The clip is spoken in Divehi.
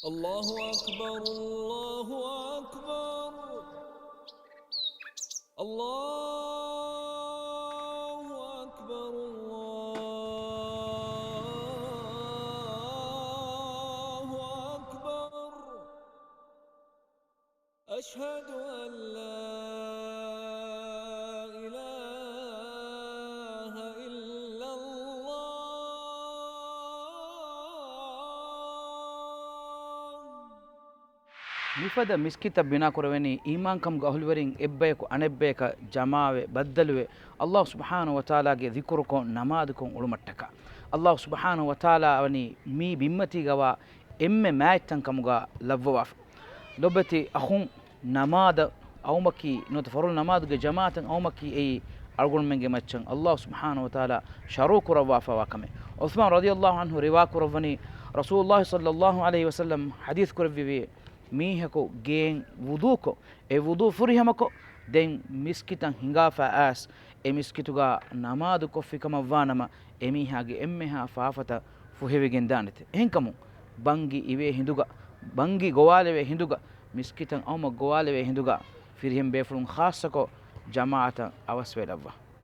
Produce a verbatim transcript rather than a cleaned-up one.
الله أكبر، الله أكبر، الله أكبر، الله أكبر. أشهد أن لا إله إلا الله. މިފަދަ މިސްކިތަށް ބިނާކުރެވެނީ އީމާންކަމުގެ އަހުލުވެރިން އެއްބަޔަކު އަނެއްބަޔަކަށް ޖަމާވެ، ބައްދަލުވެ، ﷲ ސުބްޙާނަހޫ ވަތަޢާލާގެ ޛިކުރުކޮށް، ނަމާދުކޮށް އުޅުމަށްޓަކާ. ﷲ ސުބްޙާނަހޫ ވަތަޢާލާ ވަނީ މި ބިންމަތީގަވާ އެންމެ މާތްތަން ކަމުގަ ލައްވަވާފަ. ލޮބެތި އަޚުން، ނަމާދަށް އައުމަކީ ނުވަތަ ފަރުޟު ނަމާދުގެ ޖަމާޢަތަށް އައުމަކީ އެއީ އަޅުގަނޑުމެންގެ މައްޗަށް ﷲ ސުބްޙާނަހޫ ވަތަޢާލާ ޝަރުޢު ކުރައްވާފަވާ ކަމެއް. ޢުޘްމާން ރަޟިޔަﷲ ޢަންހު ރިވާ ކުރައްވަނީ، ރަސޫލުﷲ ޞައްލަﷲ ޢަލައިހި ވަސައްލަމް ޙަދީޘް ކުރެއްވި، މީހަކު ގޭން ވުޟޫކޮށް، އެ ވުޟޫ ފުރިހަމަކޮށް، ދެން މިސްކިތަށް ހިނގާފަ އައިސް، އެ މިސްކިތުގަ ނަމާދު ކޮށްފިކަމަށްވާނަމަ، އެމީހާގެ އެންމެހާ ފާފަތައް ފުހެވިގެންދާނެތެ. އެހެންކަމުން، ބަންގި އިވޭ ހިނދުގަ، ބަންގި ގޮވާލެވޭ ހިނދުގަ، މިސްކިތަށް އައުމަށް ގޮވާލެވޭ ހިނދުގަ، ފިރިހެން ބޭފުޅުން ޚާއްޞަކޮށް ޖަމާޢަތަށް އަވަސްވެލައްވާ.